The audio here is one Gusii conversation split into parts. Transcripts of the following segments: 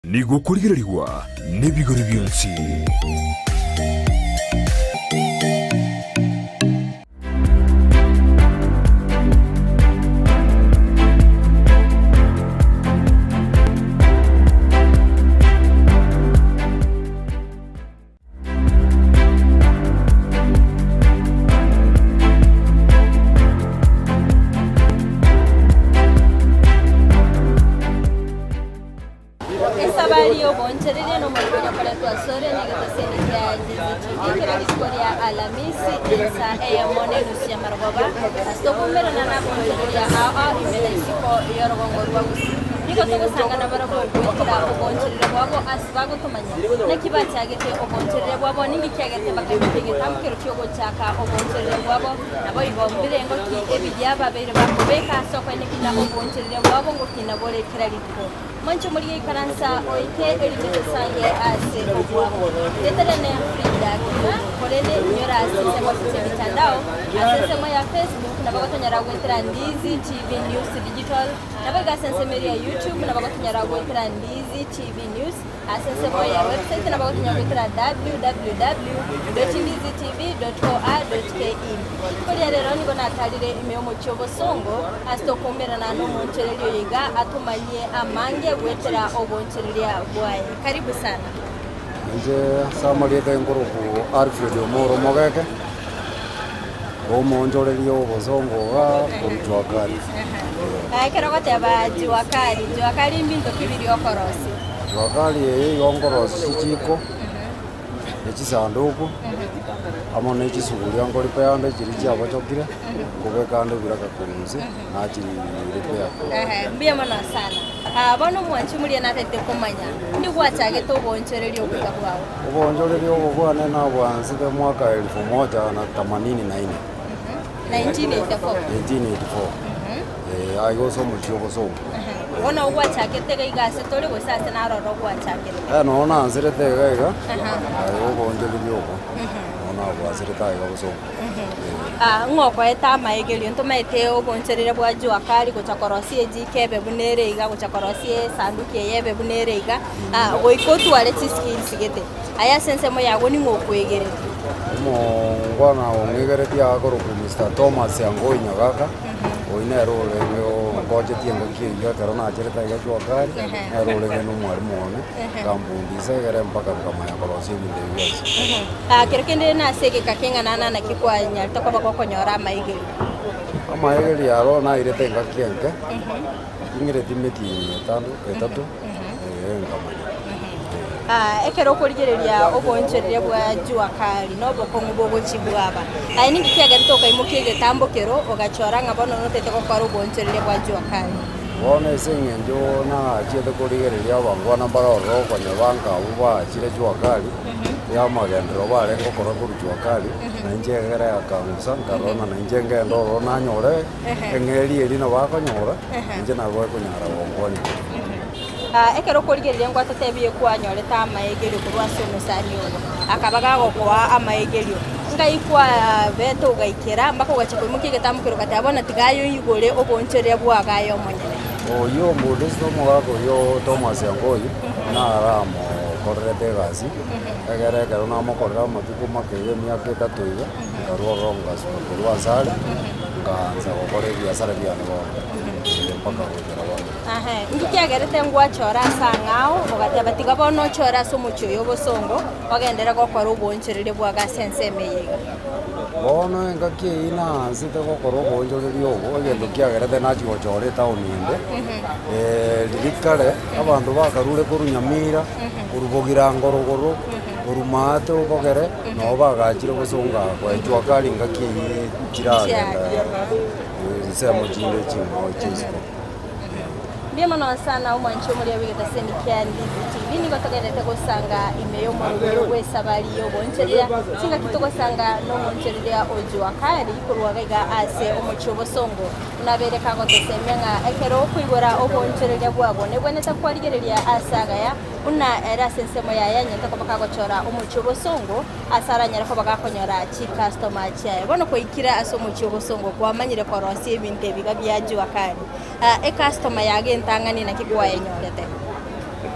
Nigo okorigererigwa nebigori bionsi. Esabari y'oboonchoreria nomorwani okoretwa asore negetoseni kia Ndizi TV kera rituko ria Alamisi ensa eyemo na enusu y'amarogoba ase tokomerana naboonchoreria ao ao ime na isiko y'orogongo rwa Gusii. Nigo togosanga nabarabwo goetera oboonchoreria bwabo ase bagotomanya naki bachagete oboonchoreria bwabo ninki kiagerete bakaimokia egetambokero ki'ogochaka oboonchoreria bwabo naboigo mbirengo ki ebiya babeire bakobeka ase okoenekia oboonchoreria bwabo ngokina bore kera rituko. Mwanche omoria ikaransa oike erinde tosange ase obwabo. Erieta riane Frida Kima, korende inyora ase ensemo chi'emitandao, ase ensemo ya Facebook nabo gotonyora goetera Ndizi TV News Digital, naboigo ase ensemo eria ya YouTube nabo gotonyora goetera Ndizi TV News, Ase ensemo ya website nabo gotonyora goetera www.ndizitv.or.ke. Rituko ria rero nigo natarire ime y'omochie obosongo ase tokoumerana nomonchereria oyo iga atomanyie amange goetera obonchereria bwaye. Karibu sana. Inche ase amarieta enkoruku Alfred Omoro Omogeke, omoonchoreria obosongo iga korwa Jua Kali. Ekero ogoteba Jua Kali, Jua Kali mbinto ki biria okorosia? Jua Kali eye igo nkorosia chichiko, ne chisanduku, amo ne chisuguria nkoripea ande chiria chiabochokire, nkobeka ande ebiraka korwa inse, nachiripea. Ehe, mbuya mono sana. Ah, bono omwanchi moria natagete komanya, ndi gwachagete oboonchoreria oboiga bwao? Oboonchoreria obo bwane nabwansete mwaka elfu moja na themanini na ine. 1984. 1984. Eh, aiga ase omochie obosongo. Bono gwachakete iga iga ase tore gose ase naroro gwachakete? Eh, nonya nanserete iga iga, aiga oboonchoreria obo, nonya nabwanserete aiga obosongo. Ah, ng'o okoete amaegerio? Ntomaete oboonchoreria bwa jua kali gocha korosia ejiko ebe buna ere iga, gocha korosia esanduki eye ebe buna ere iga, ah, goika otware chiskills gete. Aye ase ensemo yago ning'o okwegeretie? Omongwana ong'egeretie akorokwa Mister Thomas Angoi Nyagaka, oyio nere orenge ongochetie engaki eyio ekero nacherete aiga Jua Kali, nere orenge na omwalimu one, akambundisa egere mpaka nkamanya korosia ebinto ebi bionsi. Kero kende nase egeka keng'ana na naki kwanyarete koba gokonyora amaegerio? Amaegerio aro nairete engaki enke, ting'ireti emetienyi etano etato, eh, nkamanya. Ekero okorigereria oboonchoreria bwa jua kali na obokong'u bogochia bwaba, aye ninki kiagerete okaimokia egetambo kero ogachora ng'a bono notete gokora oboonchoreria bwa jua kali? Bono ase eng'encho nachiete korigereria abangwana mbare ororo okonyeba nka abwo baachire jua kali, ya amagenderero barenge gokora korwa jua kali, na inche egere akang'usa nkarora ng'a nainche ngende ororo nanyore eng'eria eria nabo akonyora, inche nabo ekonyara gonkonya. Ekero okorigereria ngwatotebie kwanyorete amaegerio korwa ase omosani ogo, akaba gagokoa amaegerio, ngai kwabete ogaikera mpaka ogachia koimokia egetambo keria ogateba bono tiga aye oigore oboonchoreria bwago aye omonyene. Oyio omobundusete omogaka oyio Thomas Angoyi, naramokorerete egasi, egere ekero namokorera amatuko make iga emiaka etato iga, nkarwa ororo ngasuka korwa ase are, nkaansa gokora ebiasara biane bono, mpaka goikera bono. Inki kiagerete ngwachore ase ang'ao, ogateba, Tiga bono ochore ase omochie oyo obosongo, ogenderere gokora oboonchoreria bwago ase ensemo eye iga? Bono engaki eyio naansete gokora oboonchoreria obo, egento kiagerete nachia gochora etaoni ende, riria kare abanto bakarure korwa Nyamira, korwa Bogirango rogoro, korwa Maate Obogere, nabo bagachire gosonga koechwa kare engaki eyio chiragenda ensemo chinde ching'ao chia isiko. Mbuya mono sana omwanchi omoria bw'egetaseni kia Ndizi TV. Nigo togenderete gosanga ime y'omorobio bw'esabari y'oboonchoreria. Chingaki togosanga n'omoonchoreria o Jua Kali korwa gaiga ase omochie obosongo. Buna abeire kagotosemia ng'a ekero okoigora oboonchoreria bwago nebwenerete kwarigereria ase agaya buna ere ase ensemo yaye anyarete koba kagochora omochie obosongo ase aranyare koba gakonyora chicustomer chiaye. Bono kwaikire ase omochie obosongo kwamanyire korosia ebinto ebi iga bia Jua Kali. Ecustomer yago entang'ani naki kwayenyorete?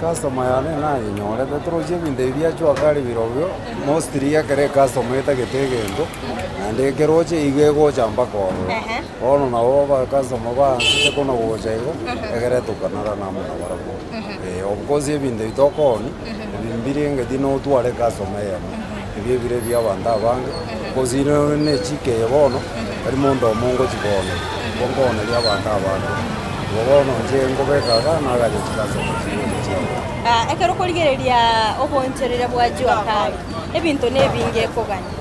Ecustomer yane nayenyorete toroche ebinto ebi bia jua kali birobio, mostly ekero ecustomer etagete egento, naende ekeroche igo egocha mpaka ororo. Bono nabo abacustomer baanchete kona gocha igo, egere tokanarana amo nabarabwo. Of course ebinto ebi tokoonia, ebi mbire engaki notware ecustomer eyemo, ebi ebire bia abanto abange, coz ere na echiko eye bono, tari monto omo ngochi koonia, igo nkooneria abanto abange. Igo bono inche nkobeka iga, naganya chicustomer chigocha chiagocha. Ekero okorigereria oboonchoreria bwa jua kali, ebinto na ebinge ekogania.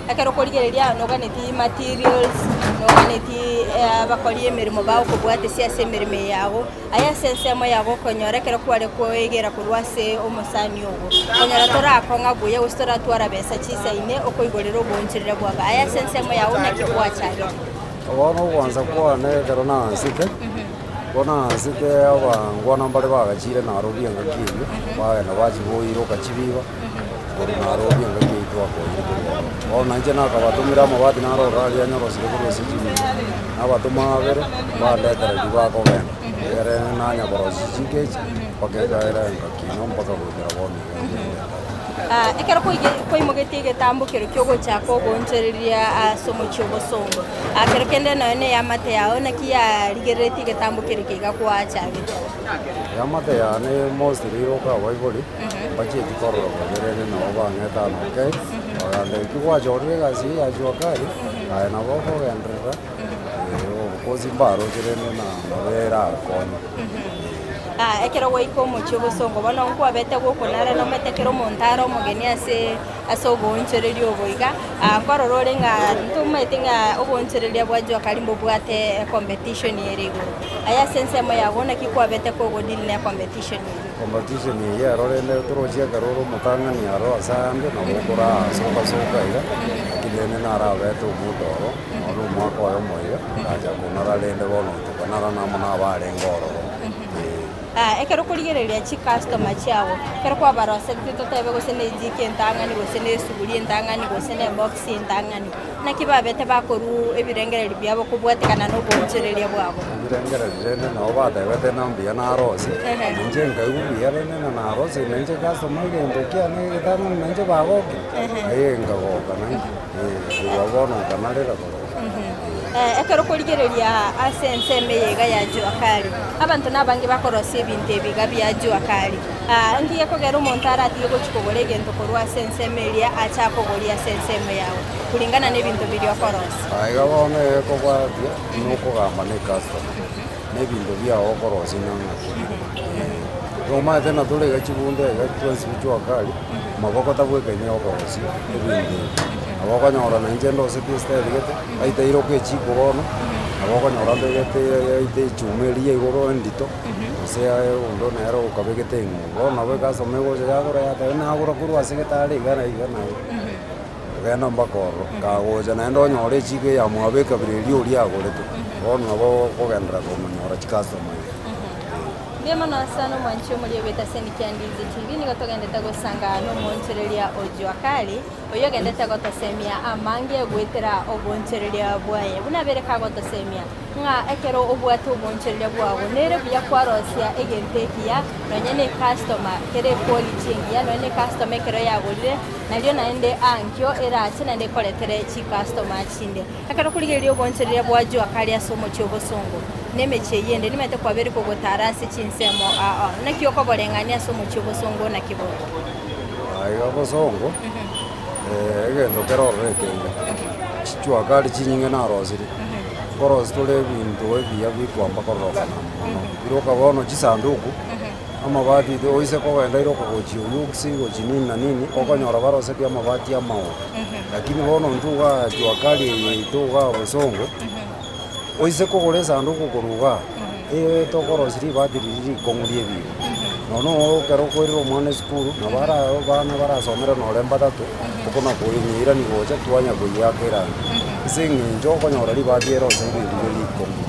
Ekero okorigereria noganeti materials, noganeti abakori emeremo bagokobwatesia ase emeremo eye yago. Aye ase ensemo yago okonyora ekero kware koegera korwa ase omosani ogo, konyora torakong'a buya gose toratwara besa chisaine okoigorera oboonchoreria bwabo. Aye ase ensemo yago naki gwachagete? Bono ogwansa kwane ekero naansete, bono naansete abangwana mbare bagachire Nairobi engaki eyio, bagenda bachiboire okachibiba, korwa Nairobi engaki eyio twakoire korwa ororo. Bono nainche nakabatomera amabati naro ororo aria anyorosire korwa ase chibiba. Nabatoma babere, bandetera riria bakogenda, egere nanya korosia chinka echi, mpaka ekaera engaki ino mpaka goikera bono iga ngende. Ekero kwaimogetie egetambo keria kiogochaka ogoonchoreria ase omochie obosongo, kero kende nonya na eamate yao naki yarigereretie egetambo keria keiga gwachagete? Eamate yane mostly iroka abaibori, mbachieti korora bobe rende nabo bang'ete ano okay, bagamba eki gwachorire egasi eye ya jua kali, aye nabo okogenderera, of course mbaroche rende na nabo erakonye. Ekero gwaika omochie obosongo bono nkwabete gokonara nomanyete ekero omonto are omogeni ase ase oboonchoreria obo iga, nkorora ore ng'a ntomanyete ng'a oboonchoreria bwa jua kali mbobwate ecompetition ere igoro. Aye ase ensemo yago naki kwabete kogodeal na ecompetition eyio? Competition eye ero rende toroche ekero ore omotang'ani aro ase ande nabo okorasoka soka iga, lakini rende narabete omonto oro, nonye omwaka oyomo iga, ngacha konara rende bono tokanarana amo na abarenge ororo eh. Ekero okorigereria chicustomer chiago, ekero kwabaroseretie totebe gose ne ejiko entang'ani gose ne esuguri entang'ani gose ne ebox entang'ani, naki babete bakorwa ebirengererio biabo kobwatekana na oboonchoreria bwabo? Ebirengererio rende nabo batebete ng'a mbuya narosie, inche nkaigwa buya rende na narosie na inche customer egento kiane egetang'ani na inche bagokire, aye nkagoka naende, korwa bono nkanarera korosia. Ekero okorigereria ase ensemo eye iga ya jua kali, abanto nabange bakorosia ebinto ebi iga bia jua kali. Nki gekogera omonto aratige gochia kogora egento korwa ase ensemo eria ache akogorie ase ensemo yago, kulingana na ebinto biria okorosia? Aiga bono egekobwatia nokogamba na ecustomer, na ebinto biago okorosia na ng'aki bire. Nomanyete na tore iga chibunda iga twensi jua kali, maboko tabwekaini okorosia ebinto ebi. Nabo okonyora na inche ndosetie estyle gete, aiteire oka echiko bono, nabo okonyora mbegete aite echuma eria igoro endito, gose aye onde nere okabegete eng'u. Bono nabo ecustomer egocha yagora yateba nagora korwa ase getare iga na iga na iga. Ogenda mpaka ororo, kagocha naende onyore echiko eyamwabo ekabira eria oria agorete, bono nabo okogenderera komonyora chicustomer iga. Mbuya mono ase nomwanchi omoria ogoeta ase Nikia Ndizi TV, nigo togendete gosanga nomoonchoreria o Jua Kali, oyio ogendete gotosemia amange goetera oboonchoreria bwaye. Buna abere kagotosemia, ng'a ekero obwate oboonchoreria bwago, nere buya kwarosia egento ekiya, nonye ne ecustomer kere equality engiya, nonye ne ecustomer ekero yagorire, nario naende ankio erache naende ekoretere chicustomer chinde. Ekero okorigereria oboonchoreria bwa Jua Kali ase omochie obosongo, na emechie eyio ende nimanyete kwabeire kogotara ase chinsemo aa. Naki okoboreng'ania ase omochie obosongo naki bore? Aiga bosongo, egento kere ororo ekenge, chichwa kari chinyinge narosirie, nkorosia tore ebinto ebiya bikwamba kororokana mono. Biroka bono chisanduku, amabati oise kogenda ire okogochia oyio gochia nini na nini, okonyora barosetie amabati amaogo. Lakini bono intwe igaa jua kali eye yaito igaa bosongo, Oise kogora esanduku korwa igaa, eye tokorosia ribati riria rikong'u ria ebibe. Nonya ekero okoirera omwana esukuru, nabo ara abana barasomere nore mbatato, okona koenyeirania gocha twanya koyiaka erangi. Ase eng'encho okonyora ribati ere ase riria rikong'u.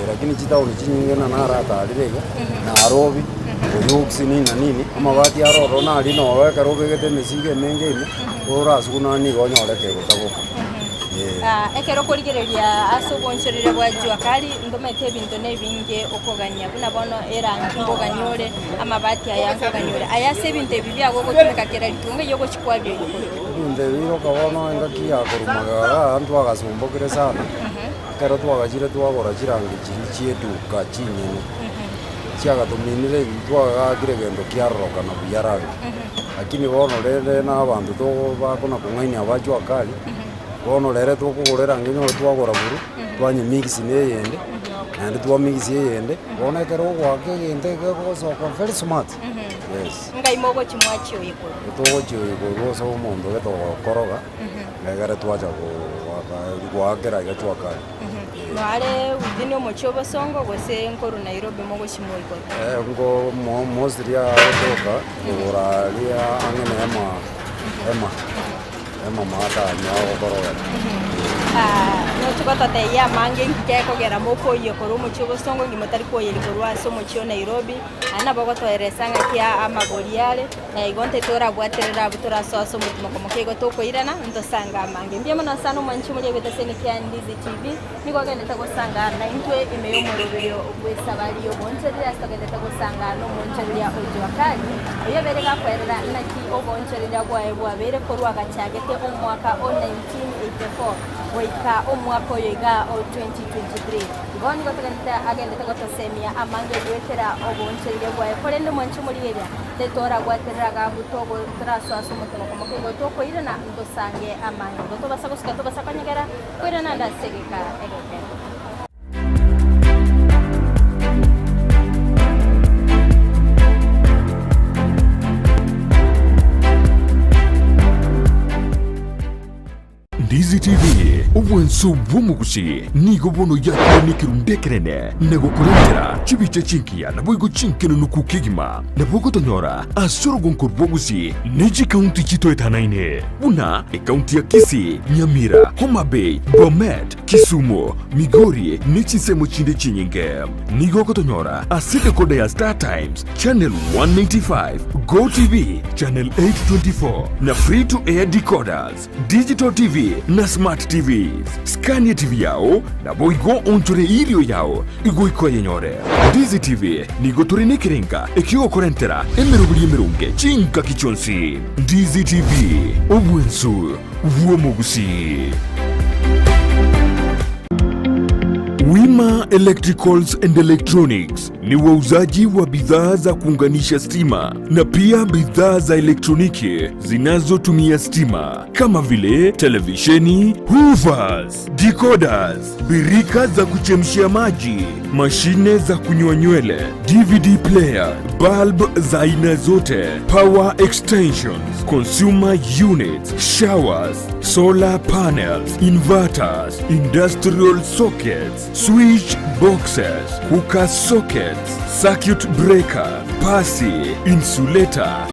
Lakini chitaoni chinyinge na naratarire iga, Nairobi, Oyugis nini na nini, amabati aro ororo naria noro ekero obegete emesigo emenge ime, orasugwe nonye nigo onyore kegotaboka. Ekero okorigereria ase obonchoreria bwa jua kali, ntomanyete ebinto nebinge okogania, buna bono erangi nkogania ore, amabati aya nkogania ore. Aya ase ebinto ebi biago ogotumeka kera rituko, ng'ai ogochia kwabia oyio korwa? Ebinto ebi iroka bono engaki ya korwa magega igaa ntwagasumbokire sana, ekero twagachire twagora chirangi chiria chia eduka chinyene, chiagatominire twagaakire egento kiarorokana buya rangi. Lakini bono rende na abanto togo bakona kong'ainia aba jua kali, bono rere tokogora erangi onye twagora buru, twanyemix na eyende, naende twamix eyende, bono ekero ogoaka egento egegosoka very smart, yes. Ngai mogochia mwachia oye korwa. Togochia oye korwa ase omonto gete ogokoroga, egere twacha goaka goakera iga jua kali. Noare within omochie obosongo gose nkorwa Nairobi mogochia moigoro? Nko mo mostly agotoka kogora aria ang'e na ema ema ema maatanywa agokorogera. Nochi gototebia amange inki gekogera mokoyia korwa omochie obosongo inki motari koyeria korwa ase omochie o Nairobi, naende nabo ogotoeresa ng'aki amagori are. Na igo nte torabwaterere abwo torasoe ase omotimoko moke igo tokoirana, ntosange amange. Mbuya mono sana omwanchi omoria bw'etaseni kia Ndizi TV, nigo ogendete gosanga naintwe ime y'omoroberio bw'esabari y'oboonchoreria ase togendete gosanga nomoonchoreria o Jua Kali, oyio obeire gakoerera naki oboonchoreria bwaye bwabeire korwa agachagete omwaka o 1984 goika omwaka oyo iga o 2023. Igo nigo togendete agendete gotosemia amange goetera oboonchoreria bwaye. Korende omwanchi omorigereria, Titoragwaterera agabu togo torasoa ase omotomoko moke igo tokoirana ntosange amange. Igo tobasa gosuka tobasa konyegera koirana ande ase egeka egeke. Ndizi TV, obwanso bw'omogusi, nigo bono yakire nekerundu ekenene na gokorentera chibicha chingiya naboigo chinkenenuku kegima. Nabo ogotonyora ase orogonko rw'ogusi ne chikaunti chitoetanaine buna ekaunti ya Kisii, Nyamira, Homa Bay, Bomet, Kisumu, Migori ne chinsemo chinde chinyinge. Nigo ogotonyora ase decoder ya Star Times, Channel 195, GoTv, Channel 824 na Free to Air decoders. Digital TV na Smart TVs. Skania TV yao, naboigo onchore irio yao igoika oyenyore. Ndizi TV nigo tore nekerenga ekiogokorentera emeroberi emeronge chingaki chionsi. Ndizi TV, obwensu bw'omogusii. Wima Electricals and Electronics ni wauzaji wa bidhaa za kuunganisha stima na pia bidhaa za elektroniki zinazotumia stima kama vile televisheni, hoovers, decoders, birika za kuchemshia maji, mashine za kunyoa nywele, DVD player, bulb za aina zote, power extensions, consumer units, showers, solar panels, inverters, industrial sockets, switch boxes, cooker sockets, circuit breaker, pasi, insulator.